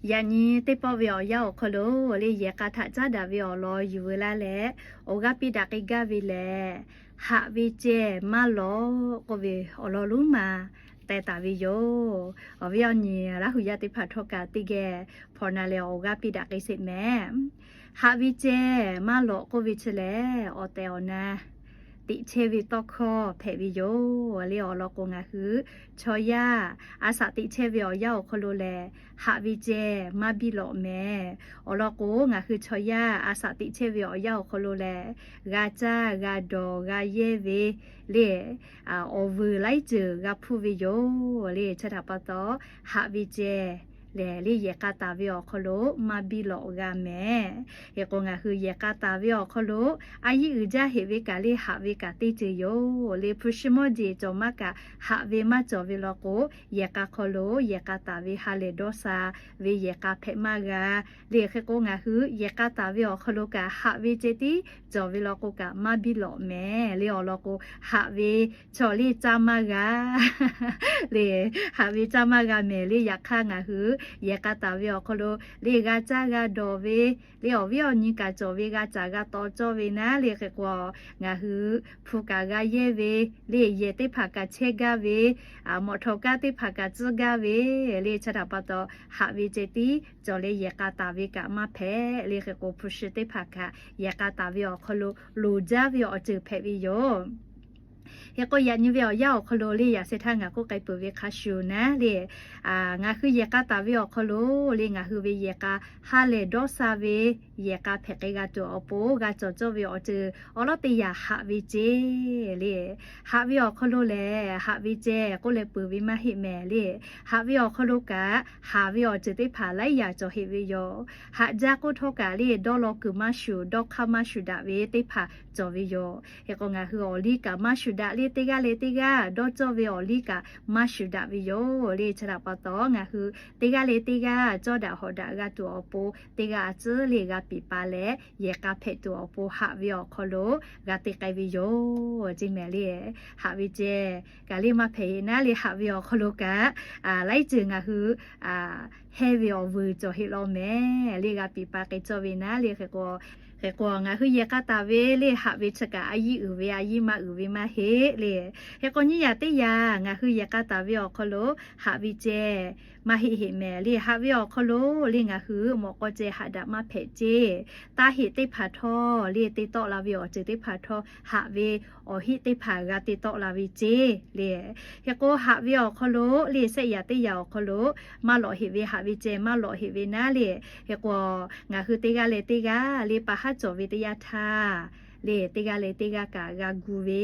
Yaꞈ nyi teˇ pawˆ ve awˬ yanˇ awˬ hk'aw lo le yehˬ k'a htaꞈ caˉ daꞈ ve awˬ lawn yuˬ veu laˇ leh, awˬ g'aˇ piˇ daꞈ k'ai gaˇ ve lehˬ, haꞈ ve ceh maˇ lawꞈ k'oˆ ve awˬ lawn lonˉ ma teh taˍ ve yoˬ. Awˬ viˉ awˬ nyi Laˇ hu yaˇ teˇ hpaˍ htawˇ kaꞈ teˇ geh hpawnˬ na leh awˬ g'aˇ piˇ daꞈ k'ai sheˍ mehˍ. Haꞈ ve ceh maˇ lawꞈ k'oˆ ve chi lehˬ, awˬ tehˬ awˬ na teꞈ chehˇ ve tawˇ hkawˇ hpehꞈ ve yoˬ le. Awˬ lawn k'o, ngaˬ hui chaw yaˇ a shaꞈ teꞈ chehˇ ve awˬ yanˇ awˬ hk'aw lo lehˬ, haꞈ ve ceh maˇ biˇ lawꞈ mehˍ. Awˬ lawn k'o, ngaˬ hui chaw yaˇ a shaꞈ teꞈ chehˇ ve awˬ yanˇ awˬ hk'aw lo lehˬ, g'a caˇ g'a dawˬ g'a yehˇ ve le, awˬ vuiˬ laiˉ ceuˬ g'a hpuˇ ve yoˬ le. Chi htaꞈ pa taw, haꞈ ve ceh lehˬ le yehˬ k'a taˍ ve awˬ hk'aw lo maˇ biˇ lawꞈ g'a mehˍ. Hk'e k'o, ngaˬ hui yehˬ k'a taˍ ve awˬ hk'aw lo a yiˇ uiˍ jaˇ heꞈ ve kaꞈ le haꞈ ve kaꞈ teˇ ceuˬ yoˬ le. Hpu shi mawˇ jeˬ cawˬ maˇ kaꞈ haꞈ ve maˇ cawˬ ve law k'o, yehˬ k'a hk'aw lo yehˬ k'a taˍ ve ha lehˬ dawˇ sha ve yehˬ k'a hpehꞈ maˇ g'a le. Hk'e k'o, ngaˬ hui yehˬ k'a taˍ ve awˬ hk'aw lo kaꞈ haꞈ ve ceh tiˉ cawˬ ve law k'o kaꞈ maˇ biˇ lawꞈ mehˍ le. Awˬ lawn k'o, haꞈ ve chaw le caˇ maˇ g'a le, haꞈ ve caˇ maˇ g'a mehˍ le. Yaꞈ hk'aˇ, ngaˬ hui yehˬ k'a taˍ ve awˬ hk'aw lo le g'a caˇ g'a dawˬ ve le, awˬ viˉ awˬ nyi kaꞈ cawˬ ve g'a caˍ g'a taw cawˇ ve naˉ le. Hk'e k'o, ngaˬ hui hpu kaꞈ g'a yehˇ ve le, yehˬ teˇ hpaˍ kaꞈ chehˇ gaˇ ve, mawꞈ htawꞈ kaˇ teˇ hpaˍ kaꞈ tcuhˉ gaˇ ve le. Chi htaꞈ pa taw, haꞈ ve ceh tiˉ cawˬ leh yehˬ k'a taˍ ve kaꞈ maˇ hpehꞈ le. Hk'e k'o, hpu shi teˇ hpaˍ kaꞈ yehˬ k'a taˍ ve awˬ hk'aw lo loˍ jaˇ ve awˬ ceuˬ hpehꞈ ve yoˬ. Hk'e k'o, yaꞈ nyi ve awˬ yanˇ awˬ hk'aw lo le, yaꞈ sheh htaˇ ngaˬ k'oˆ k'ai peuˬ ve hk'a shuˍ naˉ le, ngaˬ hui yehˬ k'a taˍ ve awˬ hk'aw lo le, ngaˬ hui ve yehˬ k'a ha lehˬ dawˇ sha ve yehˬ k'a hpehꞈ k'ai g'a tuˬ awˬ pon g'a cawˬ cawˇ ve awˬ ceuˬ awˬ lawˉ teˇ yanˇ haꞈ ve ceh le. Haꞈ ve awˬ hk'aw lo lehˬ, haꞈ ve ceh k'oˆ leh peuˬ ve maˇ heˆ mehˍ le. Haꞈ ve awˬ hk'aw lo kaꞈ haˍ ve awˬ ceuˬ teˇ hpaˍ laiˉ yaꞈ cawˬ heꞈ ve yoˬ. Haꞈ jaˇ k'oˆ htawˇ kaꞈ le, dawˇ law kuiˬ maˇ shuˍ, dawˇ hk'aˇ maˇ shuˍ daꞈ ve teˇ hpaˍ cawˬ ve yoˬ. Hk'e k'o, ngaˬ hui awˬ liˇ kaꞈ maˇ shuˍ daꞈ le, teˇ g'aˇ leh teˇ g'aˇ dawˇ cawˇ ve awˬ liˇ kaꞈ maˇ shuˍ daꞈ ve yoˬ le. Chi htaꞈ pa taw, ngaˬ hui teˇ g'aˇ leh teˇ g'aˇ cawˇ daꞈ hawꞈ daꞈ g'a tuˬ awˬ pon, teˇ g'aˇ a tcuhˉ le g'a piˍ pa leh, yehˬ k'a hpehꞈ tuˬ awˬ pon haꞈ ve awˬ hk'aw lo g'a te k'ai ve yoˬ. Ceˇ mehˍ le, haꞈ ve ceh kaꞈ le maˇ hpehꞈ heˆ naˉ le, haꞈ ve awˬ hk'aw lo kaꞈ laiˉ ceuˬ ngaˬ hui hehnˇ ve awˬ vuiˬ cawˬ heˆ law mehˍ le, g'a piˍ pa k'ai cawˇ ve naˉ le. Hk'e k'o, ngaˬ hui yehˬ k'a taˍ ve le haꞈ ve chi kaꞈ a yiˇ uiˍ ve a yiˇ maˇ uiˍ ve maˇ heˆ le. Hk'e k'o, nyiˇ yaꞈ teˇ yaꞈ ngaˬ hui yehˬ k'a taˍ ve awˬ hk'aw lo haꞈ ve ceh maˇ heˆ heˆ mehˍ le. Haꞈ ve awˬ hk'aw lo le ngaˬ hui mawꞈ k'aw ceh haꞈ daꞈ maˇ hpehꞈ ceˇ. Taˇ heꞈ teˇ hpaˍ htawˇ le te tawˆ la ve awˬ ceuˬ teˇ hpaˍ htawˇ haꞈ ve awˬ heˆ teˇ hpaˍ g'a te tawˆ la ve ceˇ le. Hk'e k'o, haꞈ ve awˬ hk'aw lo le shehˆ yaꞈ teˇ yaꞈ awˬ hk'aw lo maˇ lawꞈ heˆ ve, haꞈ ve ceh maˇ lawꞈ heˆ ve naˉ le. Hk'e k'o, ngaˬ hui teˇ g'aˇ leh teˇ g'aˇ le pa haˉ cawˬ ve teˇ yanˇ htaˇ le, teˇ g'aˇ leh teˇ g'aˇ kaꞈ g'a gu ve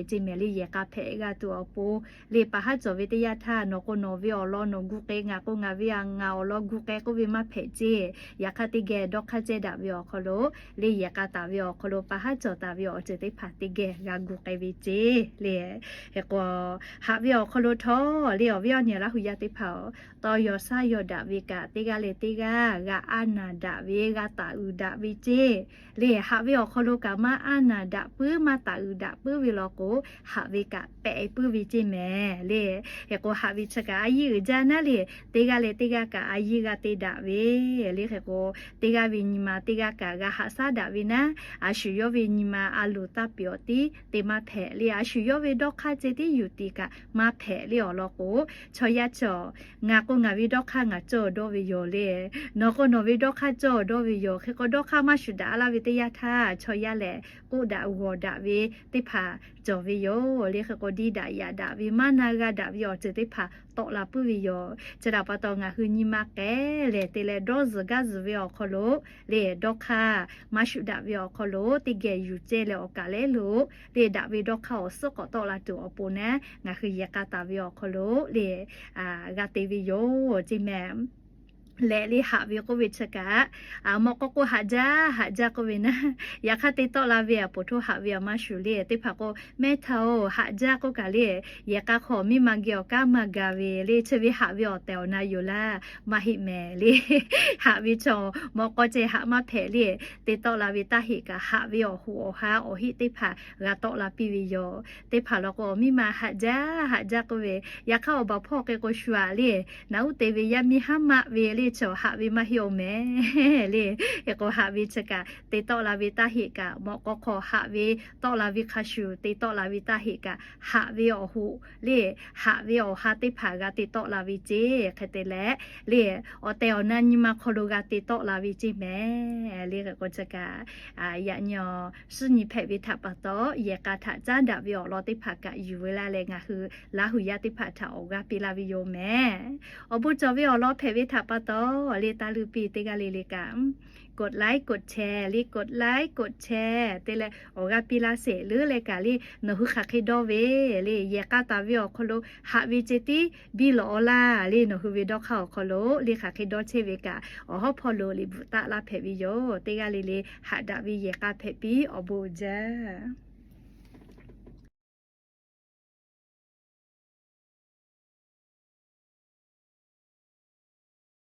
ceˇ mehˍ le. Yehˬ k'a hpehꞈ g'a tuˬ awˬ pon le, pa haˉ cawˬ ve teˇ yanˇ htaˇ, nawˬ k'o nawˬ ve awˬ lawn nawˬ gu k'ai, ngaˬ k'o ngaˬ ve ngaˬ awˬ lawn gu k'ai k'oˆ ve maˇ hpehꞈ ceˇ. Yaꞈ hk'aˇ, teˇ geh dawˇ hk'aˇ cehˇ daꞈ ve awˬ hk'aw lo le, yehˬ k'a taˍ ve awˬ hk'aw lo pa haˉ cawˬ taˍ ve awˬ ceuˬ teˇ hpaˍ teˇ geh g'a gu k'ai ve ceˇ le. Hk'e k'o, haꞈ ve awˬ hk'aw lo htawˇ le, awˬ viˉ awˬ nyi Laˇ hu yaˇ teˇ hpaˍ-oˬ, tawˇ yaw shaˉ yaw daꞈ ve kaꞈ teˇ g'aˇ leh teˇ g'aˇ g'a aˉ naˬ daꞈ ve, g'a taˍ uiˍ daꞈ ve ceˇ le. Haꞈ ve awˬ hk'aw lo kaꞈ maˇ aˉ naˬ daꞈ puiˉ maˇ taˍ uiˍ daꞈ puiˉ ve law k'o, haꞈ ve kaꞈ pehꞈ puiˉ ve ceˇ mehˍ le. Hk'e k'o, haꞈ ve chi kaꞈ a yiˇ uiˍ jaˇ naˉ le, teˇ g'aˇ leh teˇ g'aˇ kaꞈ a yiˇ g'a te daꞈ ve le. Hk'e k'o, teˇ g'aˇ ve nyi ma teˇ g'aˇ kaꞈ g'a haꞈ shaˉ daꞈ ve naˉ, a shu yawˇ ve nyi ma a loˍ taˇ peꞈ awˬ tiˉ te maˇ hpehꞈ le. A shu yawˇ ve dawˇ hk'aˇ ceh tiˉ yuˬ tiˍ kaꞈ maˇ hpehꞈ le. Awˬ lawn k'o, chaw yaˇ chaw ngaˬ k'o ngaˬ ve dawˇ hk'aˇ ngaˬ cawˇ dawˇ ve yoˬ le. Nawˬ k'o nawˬ ve dawˇ hk'aˇ cawˇ dawˇ ve yoˬ. Hk'e k'o, dawˇ hk'aˇ maˇ shuˍ daꞈ laˇ ve teˇ yanˇ htaˇ, chaw yaˇ lehˬ k'oˆ daꞈ g'awˬ daꞈ ve teˇ hpaˍ cawˬ ve yoˬ le. Hk'e k'o, diˇ daꞈ yaꞈ daꞈ ve maˇ na g'a daꞈ ve awˬ ceuˬ teˇ hpaˍ tawˆ la puiˉ ve yoˬ. Chi htaꞈ pa taw, ngaˬ hui nyi ma k'ehˉ lehˬ te leh dawˇ zuhˬ gaˇ zuhˬ ve awˬ hk'aw lo le, dawˇ hk'aˇ maˇ shuˍ daꞈ ve awˬ hk'aw lo teˇ geh yuˬ ceh leh awˬ kaˍ lehˉ lo le, daꞈ ve dawˇ hk'aˇ awˬ suhˉ k'awꞈ tawˆ la tuˬ awˬ pon naˉ, ngaˬ hui yehˬ k'a taˍ ve awˬ hk'aw lo le g'a te ve yoˬ ceˇ mehˍ. Leh le, haꞈ ve k'oˆ ve chi kaꞈ, mawꞈ k'aw k'o haꞈ jaˇ haꞈ jaˇ k'oˆ ve naˉ, yaꞈ hk'aˇ te tawˆ la ve awˬ poˍ htoˇ haꞈ ve a maˇ shuˍ le. Teˇ hpaˍ k'o, mehˇ htaˇ-oˬ, haꞈ jaˇ k'oˆ kaꞈ le, yehˬ k'a hk'aw miˇ ma geh awˬ kanˉ maˇ ga ve le. Chi ve haꞈ ve awˬ tehˬ awˬ na yoˬ laˇ, maˇ heˆ mehˍ le. Haꞈ ve chaw mawꞈ k'aw ceh haꞈ maˇ hpehꞈ le. Te tawˆ la ve taˇ heꞈ kaꞈ haꞈ ve awˬ hoꞈ awˬ ha awˬ heˆ teˇ hpaˍ g'a tawˆ la piˇ ve yoˬ. Teˇ hpaˍ law k'o, awˬ miˇ ma haꞈ jaˇ haꞈ jaˇ k'oˆ ve, yaꞈ hk'aˇ awˬ baˬ hpawˇ k'e k'o shu aꞈ le, naꞈ uˉ te ve yaˇ miˇ haˉ maˆ ve le. chaw haꞈ ve maˇ heˆ-oˬ mehˍ le. Hk'e k'o haꞈ ve chi kaꞈ te tawˆ la ve taˇ heˆ kaꞈ, mawꞈ k'aw hk'aw haꞈ ve tawˆ la ve hk'a shuˍ te tawˆ la ve taˇ heˆ kaꞈ, haꞈ ve awˬ hoꞈ le, haꞈ ve awˬ ha teˇ hpaˍ g'a te tawˆ la ve ceˇ. Hk'e te leh le, awˬ tehˬ awˬ na nyi ma hk'aw lo g'a te tawˆ la ve ceˇ mehˍ le. Hk'e k'o chi kaꞈ yaꞈ nyi awˬ suhˉ nyi hpehꞈ ve htaꞈ pa taw, yehˬ k'a htaꞈ caˉ daꞈ ve awˬ lawn teˇ hpaˍ kaꞈ yuˬ ve laˇ leh, ngaˬ hui Laˇ huˍ yaˇ teˇ hpaˍ htaꞈ awˬ g'aˇ piˇ laˇ ve yoˬ mehˍ. Awˬ bon cawˬ ve awˬ lawn hpehꞈ ve htaꞈ pa taw le, taˇ luˇ piˇ teˇ g'aˇ le le kaꞈ กดไลค์ กดแชร์ le, กดไลค์ กดแชร์ te leh awˬ g'aˇ piˇ laˇ sheˍ leuˉ leh kaꞈ le, nawˬ hui hk'aˬ hk'e dawˇ ve le, yehˬ k'a taˍ ve awˬ hk'aw lo haꞈ ve ceh tiˉ biˇ lawꞈ-aw laˇ le, nawˬ hui ve dawˇ hk'aˇ awˬ hk'aw lo le hk'aˬ hk'e dawˇ chehˇ ve kaꞈ, awˬ hawˉ hpawˇ lo liꞈ bvuhꞈ taˆ laˇ hpehꞈ ve yoˬ. Teˇ g'aˇ le le haꞈ daꞈ ve yehˬ k'a hpehꞈ piˇ, awˬ bon uiˍ jaˇ.